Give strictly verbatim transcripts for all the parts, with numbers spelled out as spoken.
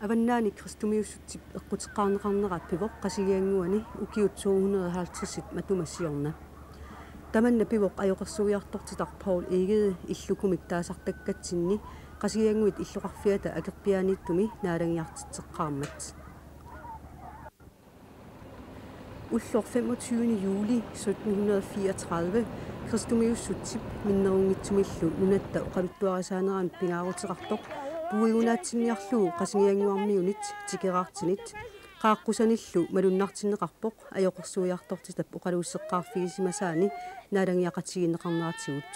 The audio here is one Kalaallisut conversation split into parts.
Avannaani kristumiussutsip eqquteqqaarneqarnera pivoq Qasigiannguani ukiut to hundrede halvtreds matuma siorna. Tamanna pivoq ajoqersuiartortitaq Poul Egede illukumik taasartakkatsinni Qasigiannguit illoqarfiata akerpiaaniittumi naalagiartitseqqaarmat. Ulloq femogtyvende juli sytten hundrede fireogtredive kristumiussutsip minnerunngitsumillu nunatta oqaluttuarisaaneranut pingaaruteqartoq puigunaatsinniarlugu Qasigiannguarmiunit tikeraartinit qaaqqusanillu malunnartinneqarpoq ajoqersuiartortitap oqaluusseqqaarfigisimasaani naalagiaqatigiinneqarneratigut.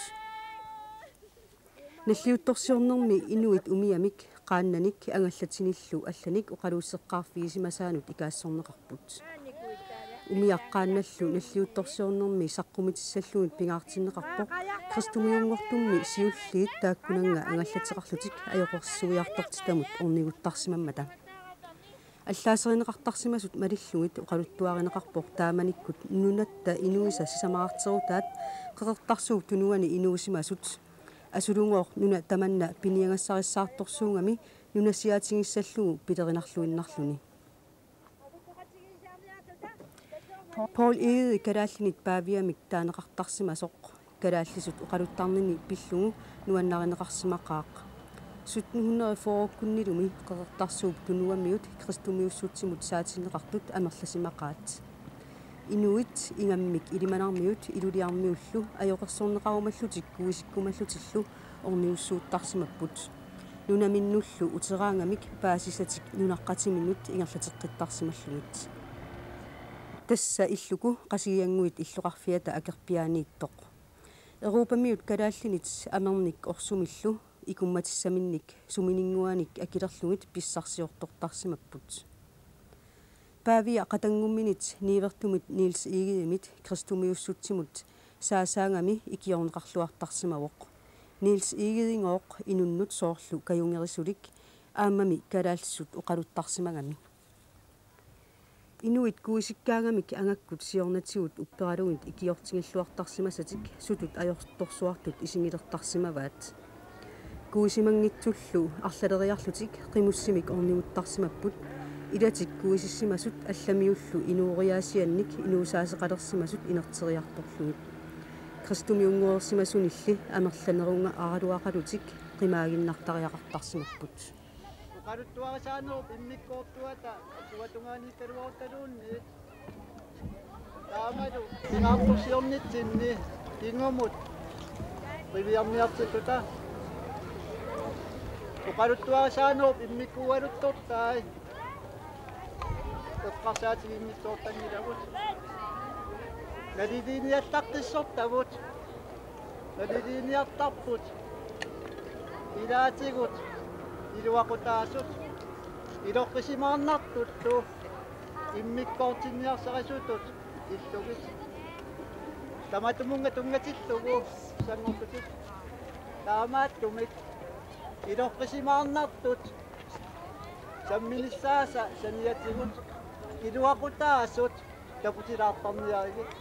Nalliuttorsiornermi inuit umiamik qaannanik angallatinillu allanik oqaluusseqqaarfigisimasaanut ikaassorneqarput. Umiaq qaannallu nalliuttorsiornermi saqqumitissallugit pingaartinneqarpoq kristumiunngortummi siulliit taakkunannga angallateqarlutik ajoqersuiartortitamut orniguttarsimammata. Allaaserineqartarsimasut malillugit oqaluttuarineqarpoq taamanikkut nunatta inuisa sisamaraarterutaat Qeqertarsuup Tunuani inuusimasut. Asulungooq nuna tamanna piniagassarissaartorsuugami nunasiaatigissallugu pilerinarluinnarluni. Poul Egede kalaallinit Paviamik taaneqartarsimasoq kalaallisut oqaluttarnini pillugu nuannarineqarsimaqaaq. Sytten hundrede fyrrekkunnilumi Qeqertarsuup Tunuamiut kristumiussutsimut saatinneqartut amerlasimaqaat. Inuit ingammik Ilimanarmiut Iluliarmiullu ajoqersorneqarumallutik kuisikkumallutillu ornigussuuttarsimapput. Nunaminnullu uteraangamik paasisatik nunaqqatiminnut ingerlateqqittarsimallugit. Tassa illuku Qasigiannguit illoqarfiata akerpiaaniittoq. Europamiut kalaallinit amernik orsumillu ikummatissaminnik sumininnguanik akilerlugit pissarsiortortarsimapput. Pavia qatanngumminit niuertumit Niels Egedemit kristumiussutsimut saasaagami ikiorneqarluartarsimavoq. Niels Egedengooq inunnut soorlu kajungerisulik aammami kalaallisut oqaluttarsimagami. Inuit kuisikkaangamik angakkut siornatigut upperalugit ikiortigilluartarsimasatik sutut ajortorsuartut isigilertarsimavaat. Kuisimanngitsullu arlaleriarlutik qimussimik orniguttarsimapput, ilatik kuisissimasut allamiullu inooriaasiannik inuusaaseqalersimasut inerteriartorlugit. Kristumiunngoreersimasunilli amerlanerungaaraluaqalutik qimaaginnartariaqartarsimapput. Oqaluttuarisaanerup immikkoortuata atuatungaaniikkaluarutaluunniit. Taamalu pingaartorsiornitsinni kingumut qiviarniartilluta. Oqaluttuarisaanerup immikkuugaluttortai eqqarsaatiginngitsoortanngilavut. Naliliiniallaqqissortavut. Naliliiniartarput. Ilaatigut iluaqutaasut iloqqisimaarnartullu immikkoortinniarsarisutut illugit. Tamatumunnga tunngatillugu sanngorlutik. Taamaattumik iloqqisimaarnartut samminissaasa saniatigut iluaqutaasut taputilaartarniarigit.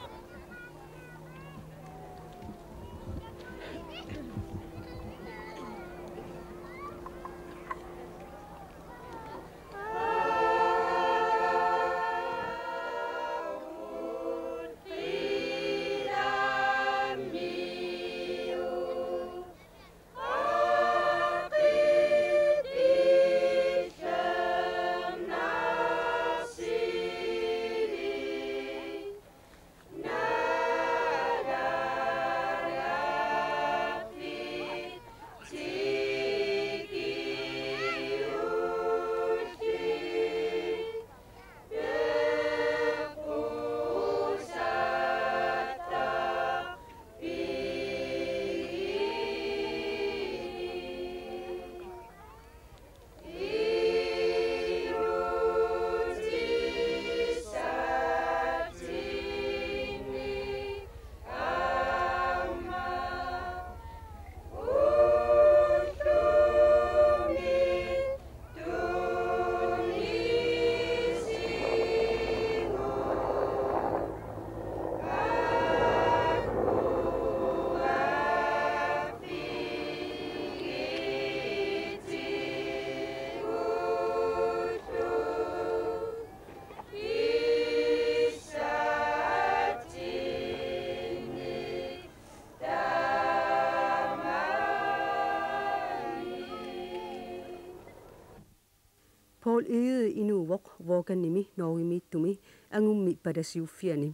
Voganimi Norgemiittumi angummi palasiuffiani.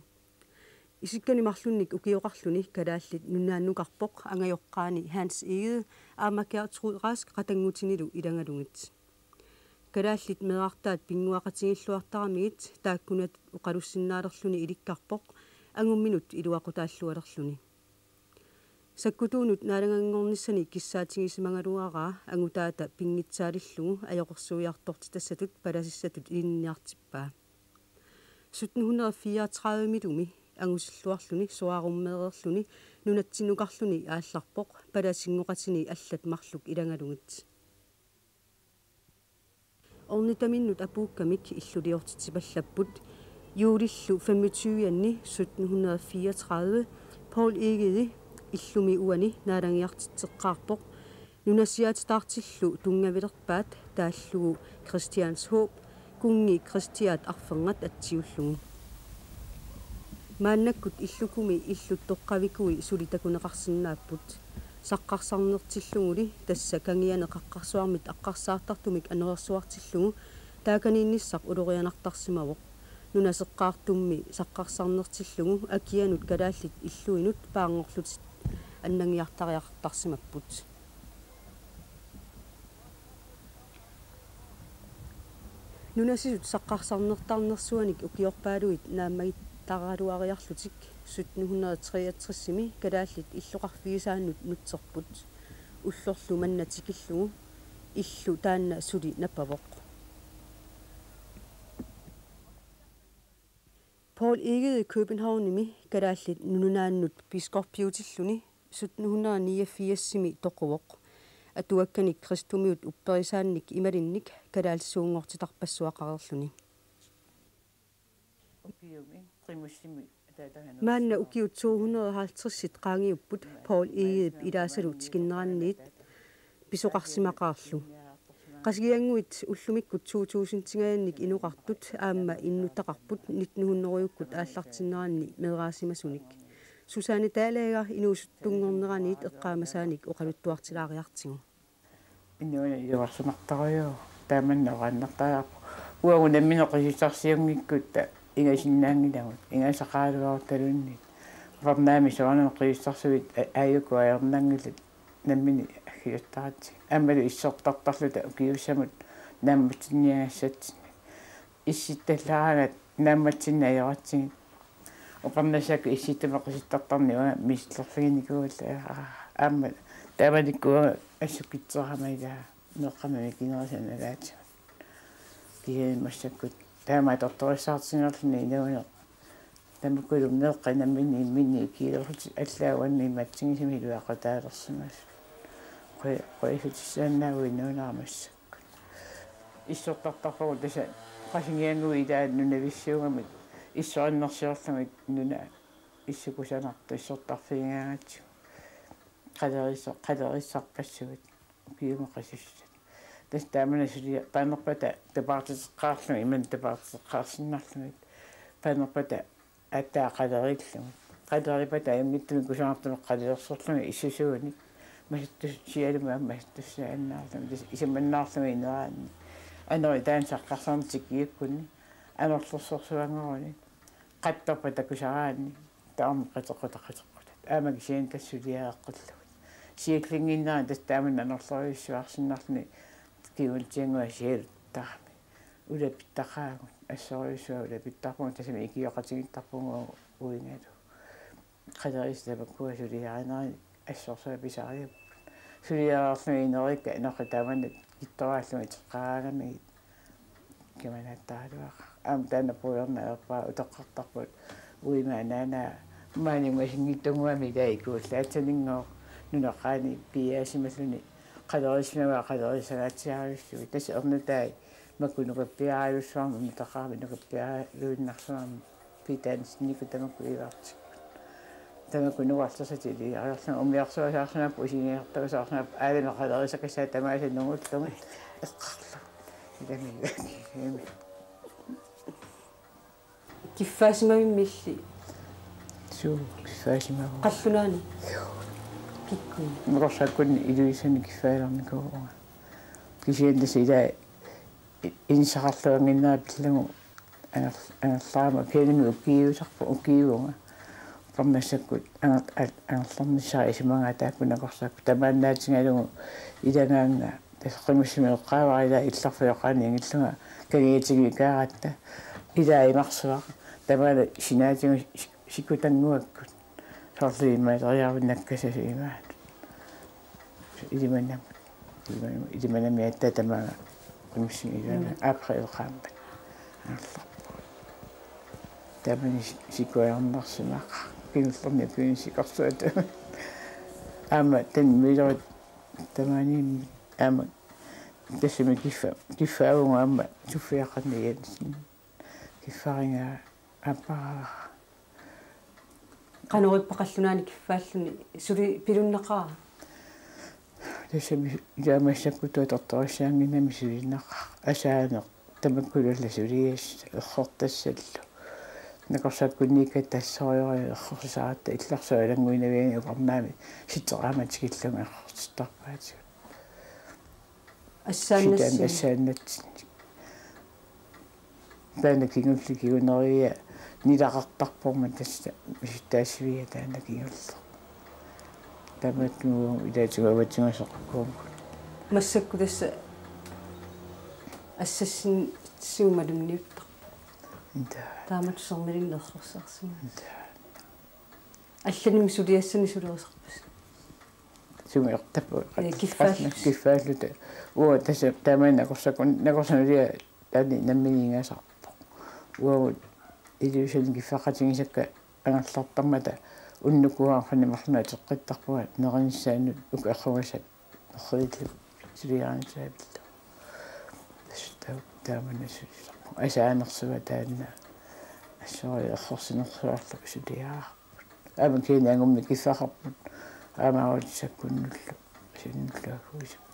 Isikkani marlunnik ukioqarluni Kalaallit Nunaannukarpoq angajoqqaani Hans Egede aamma Gertrud Rask qatanngutinilu ilagalugit. Kalaallit meerartaat pinnguaqatigilluartaramigit taakkunatut oqalussinnaalerluni ilikkarpoq angumminut iluaqutaallualerluni. Sakkutuunut naalaganngornissani kissaatigisimagaluaraa angutaata pinngitsaalillugu ajoqersuiartortitassatut palasissatut ilinniartippaa. Sytten hundrede fireogtredive-milumi angusilluarluni soraarummeereerluni nunatsinnukarluni aallarpoq palasinngoqatini allat marluk ilagalugit. Ornitaminnut apuukkamik illuliortitsipallapput. Juulillu femogtyve-anni sytten hundrede fireogtredive Poul Egede illumi uani naalagiartitseqqaarpoq. Nunasiaatitaartillu tunngavilerpaat taallugu Christianshåb kunngi Kristiaat arfernat atsiullugu. Maannakkut illukumi illut toqqavikui suli takuneqarsinnaapput. Saqqarsarnertilluguli tassa kangianeq qaqqarsuarmit aqqarsaartartumik anorersuartillugu taakaniinnissaq ulorianartarsimavoq. Nunaseqqaartummi saqqarsarnertillugu akianut kalaallit illuinut paarngorlutik annangiartariartarsimapput. Nunasisut saqqarsarnertarnersuanik ukiorpaaluit naammagittaraluariarlutik sytten hundrede treogtres-imi kalaallit illoqarfigisaannut nutserput. Ullorlu manna tikillugu illu taanna suli nappavoq. Poul Egede Københavnimi Kalaallit Nunaannut biskoppiutilluni sytten hundrede niogfirs-imi toquvoq. Atuakkanik kristumiut upperisaannik imalinnik kalaallisuunngortitarpassuaqareerluni. Maanna ukiut to hundrede og halvtreds-it qaangiupput Poul Egedep ilaasalu tikinneranniit pisoqarsimaqaarlu. Qasigiannguit ullumikkut to tusindinngajannik inoqartut aamma innuttaqarput nitten hundrede-ukkut aallartinneranni meeraasimasunik. Susanne Dalager inuusuttunngorneraniit eqqaamasaanik oqaluttuartilaariartigu. Inuuneq iluarsimartarujuuvoq, taamannak oqaannartariaqarpoq. Uagut nammineq qisussarsiunngikkutta ingasinnaanngilagut, ingasaqaraluaruttaluunniit. Upernaami soorunami qisussarsivit a-, aajuku ajornanngillat nammineq aggiuttaratsigit. Aammalu issortartarluta ukiussamut naammatsinniagassatsinnik. Issittallaraangat naammatsinneq ajoratsigit. Upernassakka issittumi qisuttartarneq uanga misissorfiginikuugatta, aa, aamma taamanikkut uanga assukkitseqarama ilaa meeqqama mikinerisa nalaatigut. Kisianni massakkut taama atortorissaartitsinerluni inuuneq. Tamakkulu meeqqat namminneq imminneq ikiilerlutik allaat uannut imatsigisumik iluaqutaalersimasut. Qu-, qujassutissannaavugut inuunera massakkut. Issortartarpagut tassa Qasigiannguit ilaat nunavissuugamik issorinnersiorlugit nuna issut kusanartoq issortarfigigaangatsigu. Qalerissa-, qalerissarpassuit ukiumut qisussat. Tassa taamani sulia-, panerpata tapaartiteqqaarlugit, imannak tapaartiteqqaarsinnarlugit. Panerpata aatsaat qaleriillugit. Qaleripata ajunngitsumik kusanartumik qalersorlugit issusuunik. Masattussialumi aamma masattussaannaarlugit. Tassa isumannaarlugit ineraanni. Anori taanna saqqarsarneq tikiukkuni. Anorlersorsuanngoruni. Qattorpata kusaraanni. Taama qateqquta qateqqutat. Aamma kisianni tassa suliareqqillugit. Siallinnginnerani tassa taama anorlerujussuarsinnarluni kingulliit sialuttarami. Ulapittaqaagut. Assorujussuaq ulapittarpugut tassami ikioqatigiittarpugut uigalu. Qalerissat tamakkua suliarineranni assorsuaq pisariupput. Suliareerlugit inerikka noqqi taamani kittoraallugit iteqqaaraangamigit. Kimanaattaraluaqaaq. Aamma taanna puigorneq ajorpara utoqqartarput uimaanaana maani ungasinngitsunnguamik ilaa ikuullaatsaninngooq nunaqqaani piiaasimalluni qalerissavaa qalerissagaatsiarujussuit. Tassa ernutai makku nukappiarajussuarmik nutaqarami nukappiaraluinnarsuarmik. Pitaansinniku tamakku ivartik. Tamakku nuarlersatileriarlunga umiarsuasaarsunga puisiniartuusaarsunga aalami qalerissakassaat tamaasa nungullugit eqqarlugit. Ilami. Kiffaasimavimmilli. Suu, kiffaasimavugut. Qallunaani. Kikkut. Nukorsakkunni Ilulissanut kiffaalernikuuvunga. Kisianni tassa ilaa i-, inissaqarluannginnera pillugu anger-, angerlarama kisianni ukiiusarpoq, ukiivunga. Upernassakku anger-, a-, angerlarnissara isumaga taakku nakorsaakkut tamaannaatigalugu ilagaannga tassa qimussimik eqqaavara ilaa illarfioqaani angillunga kangiatigikaaratta ilaa imarsuaq tamaana sinaatigut si-, sikutannguakkut. Soorlu imaaliariarunnakkasasi imaat. Ilimanam-, ilimanam-, ilimanamiatta tamaanga qimussimik ilaana Mm. april qaammat. Aallarpoq. Tamani si-, sikuajornarsimaqaaq. Kingullerni ukiuni sikorsuata. Aamma tanmiilerit tamani aamma tassami kiffa-, kiffaavunga aamma Sofia Qanne Jensen. Kiffariga aapparaara. Qanoq ippa qallunaani kiffaalluni suli pilunnaqaara? Tassami ilaa massakkut tuatortorissaannginnami sulinnaqaaq. Asaaneq tamakkulu alla suliassat errortassallu. Nakorsakkunniikkatta assorujussuaq errorsisaratta illarsuaq ilannguinaviani upernaami sitseqaama tikillugu errorsittarpaatigut. Assaannassi. Sitaani assaannatsinnik. Taanna kingulleq kinguneria nilaqartarporma tassa misissuttaasivia taanna kingulleq. Taamaattumik ilaatigut avatangiisoqarpugut. Massakkut tassa assassinnut malunniuttarpoq. Intaa. Taamatut sermilinnik errorsarsimasoq. Intaa. Allanimmi suliassanik sulerisarpasi? Sumiortarput. Ee, kiffaalluta. Kiffaalluta. Uanga tassa taamani nakorsakun-, nakorsanulia taanna namminiinngaasarpoq. Uagut Ilulissani kiffartuutigisakka angerlartarmata unnukuuarfani marlunnik ateqqittarpunga nerinissaannut uku errugassat nerrivillugu suliarinissaat pillugu. Tassa taa-, taamani sulisarpoq. Asaanersuaq taanna. Assorujussuaq errorsinersuarlu suliararput. Aamma kisianni angummi kiffaqarput. Aamma arutisakkunnullu. Sinnullu akuisummi.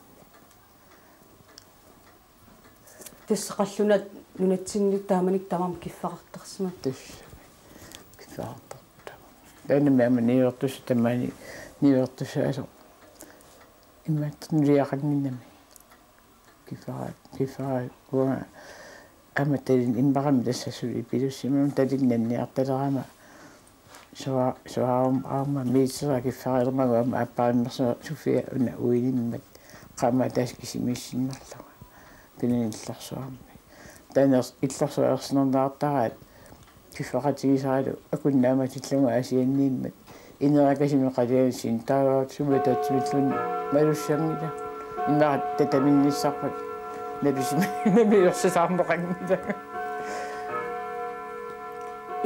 Tassa qallunaat nunatsinni taamanikkut tamarmik kiffaqartarsimapput. Tassa. Kiffaqartarput. Taanna aamma niuertussat tamaani niuertussaasoq. Imaattoq nuliaqannginnami. Kiffara-, kiffara-, uanga aamma talin immaqami tassa suli pilussimammat talinnanniartalerama sua-, suarum aamma miitera kiffarilermagu aamma aapparimersoq Sofia una uinimmat qaammat tassa kisimiissinnarlunga. Pinani illorsuarmi. Taanna illorsuaq ersinerniartaraat kiffaqatigisaralu akunnaamatillunga Aasianniimmat. Inerakasimi qalianissin taavaat sumataatsimillun malussanngila. Immaqa tataminnissarput nalusimi namiorsisaarneqanngila.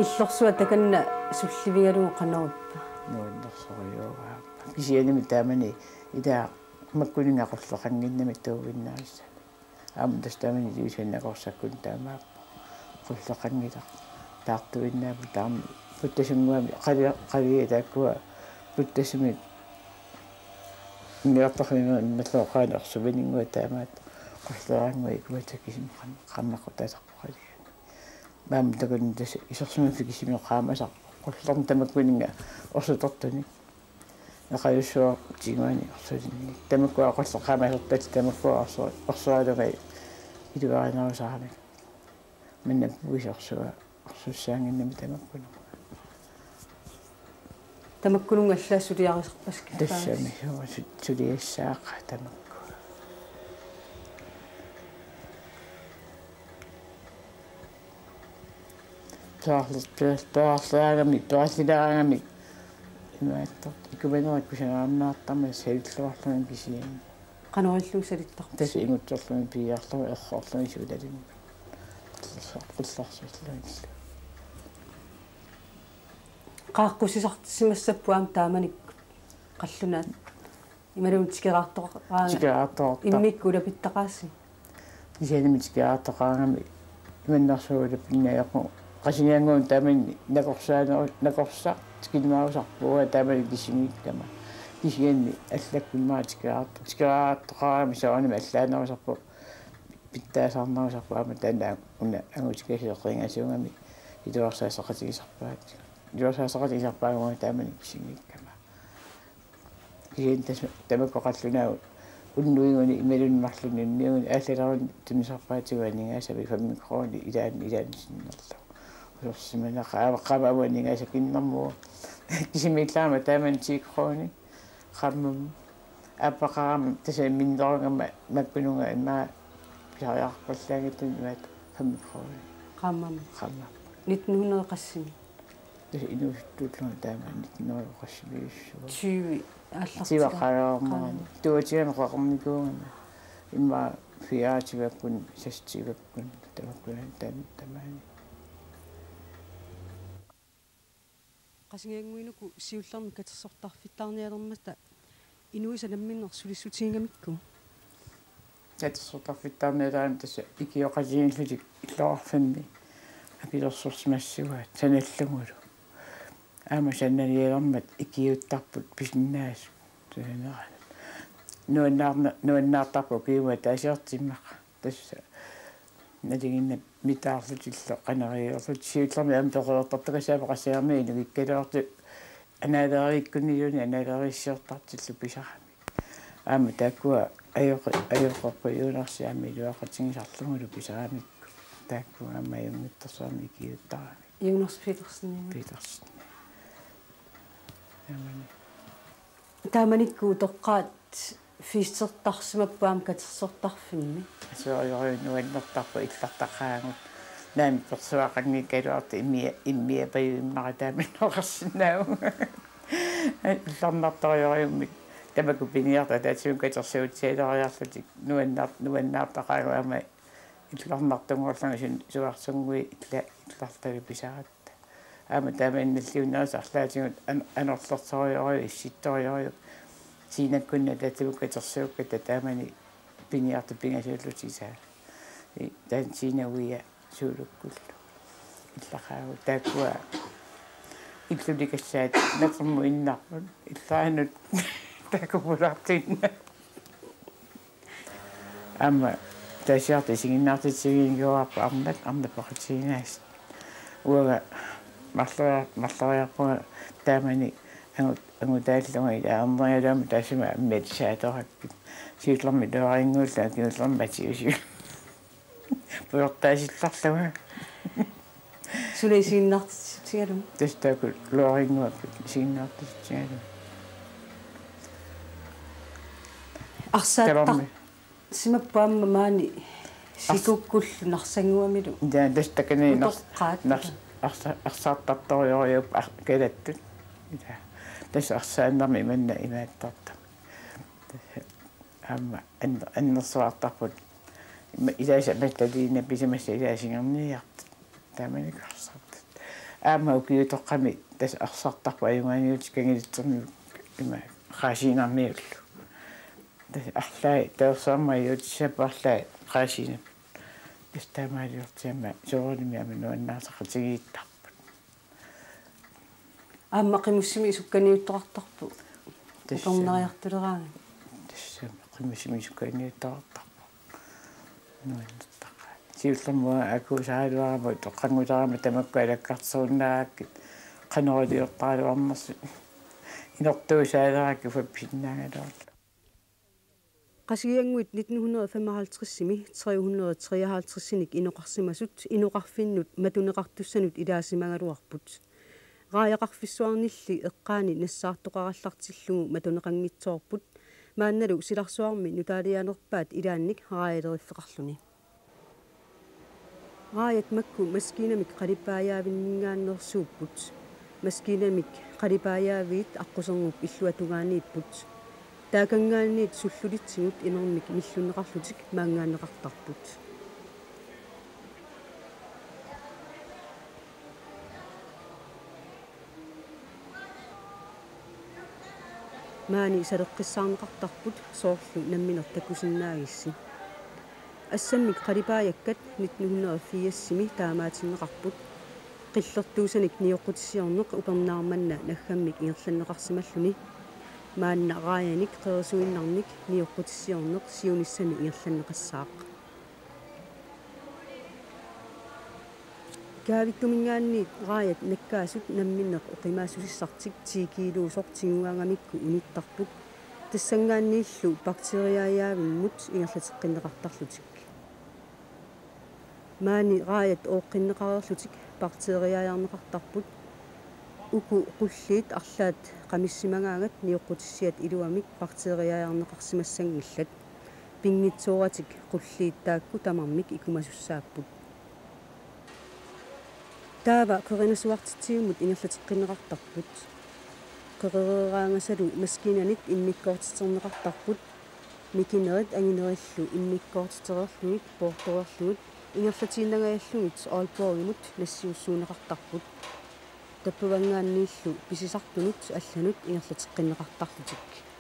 Illorsuaq takanna sullivigalugu qanoq ippa? Nuannersorujussuugaappa. Kisiannimi taamani ilaa makkuninnga qulleqannginnami tuuginnarissami. Aamma tassa taamani Ilulissani nakorsakkunni taamaappoq. Qulleqanngilaq. Taartuinnaapput taama puttasunnguamik qali-, qalia taakkua puttasumik niartoqimma immalluoqaani orsumininnguat taamaat qulleraannguaq ikuata kisimi qam-, qammaqutaasarpoq qaliani. Aamma takunni tassa isersimaffik kisimi qaamasarpoq. Qullerni tamakkuninnga orsutortunik. Eqajussuaq tiguani orsulinnik. Tamakkua qulleq qaamasortat tamakkua orsu-, orsualunga iluarinerusarami. Manna puisorsua orsussaannginnami tamakkununnga. Tamakkununnga allaat suliarisarpasi kiffaasi? Tassami suu su-, suliassaaqaat tamakkua. Toorler-, toor-, toorleraangamik, toorleraangamik. Imaattoq, ikumanerit kusanarnaartarmata salittuarlugit kisianni. Qanoq ilillugu salittarpisi? Tassa ingutserlugit piiarlugit errorlugit suutalimi. Qillersa-, qillersallutillu. Qaaqqussisarsimassapput aamma taamanikkut qallunaat. Imaluunniit tikeraartoqaraangat. Tikeraartoqartarput. Immikkut ulapittaqaasi. Kisiannimi tikeraartoqaraangami imannersuaq ulapinnajoqqu. Qasiniannguaq taamani nakorsaaneru-, nakorsaq tikinnerusarpoq taamani kisimiikkama. Kisianni allakkummaa tikeraarto-, tikeraartoqaraangami soorunami allaanerusarpoq. Pitsaasarnerusarpoq aamma taanna una angutikasiuqqiingasuugami iluarsaaseqatigisarpaat. Iluarsaaseqatigisarpaat taamani kisimiikkama. Kisianni tassa tamakku qallunaagut Unnuiguni imaluunniit marlunniiguni aallaanerani tunisarpaatigut aningaasavik fem kroner ilaanni ilaanni sinnerlugu. Usorsimaneqaaq aamma qamani aningaasat kinnermut. Kisimiillaarama taamani ti kroner. Qammammi. Aappaqarami tassa minnerugama makkununga immaqa pisariaqarpallaanngitsunik imaattoq fem kroner. Qammammi. Qammammi. Nitten hundrede qassimi. Tassa inuusuttuullunga taamani nitten hundrede qassimiissuaq. Tyve aallartigaa. Tyve qaangaarmaani. Tuatigami qaqornikuugama. Immaqa fireogtyvekkut, seksogtyvekkut, tamakkununnga taam-, tamaani. Qasigiannguit uku siullermik katersortarfittaarnialermata inuisa namminneq sulissutigigamikku. Katersortarfittaarnialerami tassa ikioqatigiillutik illoqarfimmi akilersorsimassavaat sanallugulu. Aamma sananialermat ikiuuttarput pisinnaasut. Tusanerani. Nuannaarna-, nuannaartarpoq ukiumut ataasiartumik immaqa. Tassa nalinginnaq mitaarlutillu qanariiorlutik siullermik aamma toqortartukasaama qassiarmi inukikkaluartut anaaleriikkunniluunniit anaaleriissiortartullu pisaramik. Aamma taakkua ajoqi-, ajoqeqqujuunarsi aamma iluaqutigisarlugulu pisaramikku. Taakkua aamma ajunngitsorsuarmik ikiuuttaramik. Jonas Petersen. Petersen. Taamani. Taamanikkut utoqqaat festertarsimapput aamma katersortarfimmi. Soorlu nuannertarpoq illartaqaagut. Naamik persuaqanngikkaluartoq immia-, immiappajuimmara taamaniorsinnaavugut. Illarnartorujorujummik tamakku piniartut ataatsimut katersuutsialeriarlutik nuannar-, nuannaartaqaagut aamma illarnartunngorlunga sun-, suarsunnguit illa-, illartalu pisaratta. Aamma taamani nalliunnerisa arlaatigut an-, anorlersorujorujuk, issittorujorujuk. Tiinakkunni ataatsimut katersuukkatta taamani piniartut pingasuullutik isaa. I-, taanna Tiina Uia Suulukkullu. Illaqaagut taakkua illulikassaat natermut innarput. Illaanut taakku pulaartiinnarput. Aamma taasiarta isiginnaartitsiviginnikuuarput arnat, arnat peqatigiinnaasut. Uanga marloriar-, marloriarpunga taamani angut-, angutaallunga ila arnerigaluama taassuma ammiatissaatorakkit. Siullermik Loorinnguullu akiuullermik Matiusilu. Pujortaasillarlunga. Suna isiginnaartitsissutigalugu? Tassa taakku Loorinnguakkut isiginnaartitsissutigalugu. Arsaattar- Tamarmi. Simapput aamma maani Ars- Sikukkullu Narsannguamilu. Ja, tassa takanani nars-, utoqqaat. Nars-, arsa-, arsaartartorujorujuupput ar-, kalattut. Ja. Tassa arsaannarmi manna imaattartami. Tassa aamma an-, annersuartarput. Ima ilaasa mattaliina pisimassa ilaasingerniartut. Taamanikkut arsartut. Aamma ukiutoqqami tassa arsartarput ajugaaniutit kangilitsermik ima qaasiinarniullu. Tassa arlaat taorsaarma ajuutissaapput arlaat qaasiinap. Tassa taamaaliortiamma soorunami aamma nuannaarseqatigiittarput. Aamma qimussimik sukkaniuttoqartarpoq. Tassa. Upernariartuleraangat. Tassa qimussimik sukkaniuttoqartarpoq. Nuannertaqaat. Siullermik akuusaraluarama toqqanngulerama tamakku alakkarsuunnaarakkit qanoruliortaraluarnersut. Inortuusaalerakku pappisinnaagaluarlu. Qasigiannguit nitten hundrede femoghalvtredsimi tre hundrede treoghalvtredsinik inoqarsimasut inoqarfinnut matuneqartussanut ilaasimagaluarput. Raajaqarfissuarnilli eqqaani nassaartoqarallartillugu matuneqanngitsoorput, maannalu silarsuarmi nutaalianerpaat ilaannik raajaleriffeqarluni. Raajat makku maskiinamik qalipaajaavinninngaanneersuupput. Maskiinamik qalipaajaaviit aqqusernup illuatungaaniipput. Taakanngaanniit sullulitsigut imermik millunneqarlutik maanngaanneqartarput. Maani saleqqissaarneqartarput soorlu nammineq takusinnaagissi. Assammik qalipaajakkat nitten hundrede firsimi taamaatinneqarput. Qillertuusanik nioqqutissiorneq upernaaq manna naggammik ingerlanneqarsimalluni. Maanna raajanik qerisuinnarnik nioqqutissiorneq siunissami ingerlanneqassaaq. Kaavittuminngaanniit raajat nakkaasut namminneq oqimaassusissartik ti kiiluusoq tigugaangamikku unittarput. Tassanngaanniillu bakteriaajaavimmut ingerlateqqinneqartarlutik. Maani raajat ooqqinneqareerlutik bakteriaajarneqartarput. Uku qulliit arlaat qamissimagaangat nioqqutissiat iluamik bakteriaajarneqarsimassanngillat. Pinngitsooratik qulliit taakku tamarmik ikumasussaapput. Taava qerinasuartitsivimmut ingerlateqqinneqartarput. Qerereeraangasalu maskiinanit immikkoortiterneqartarput. Mikinerit anginerillu immikkoortitereerlugit poortoreerlugit ingerlatiinnangajallugit Aalborgimut nassiussuunneqartarput. Tappavanngaanniillu pisisartunut allanut ingerlateqqinneqartarlutik.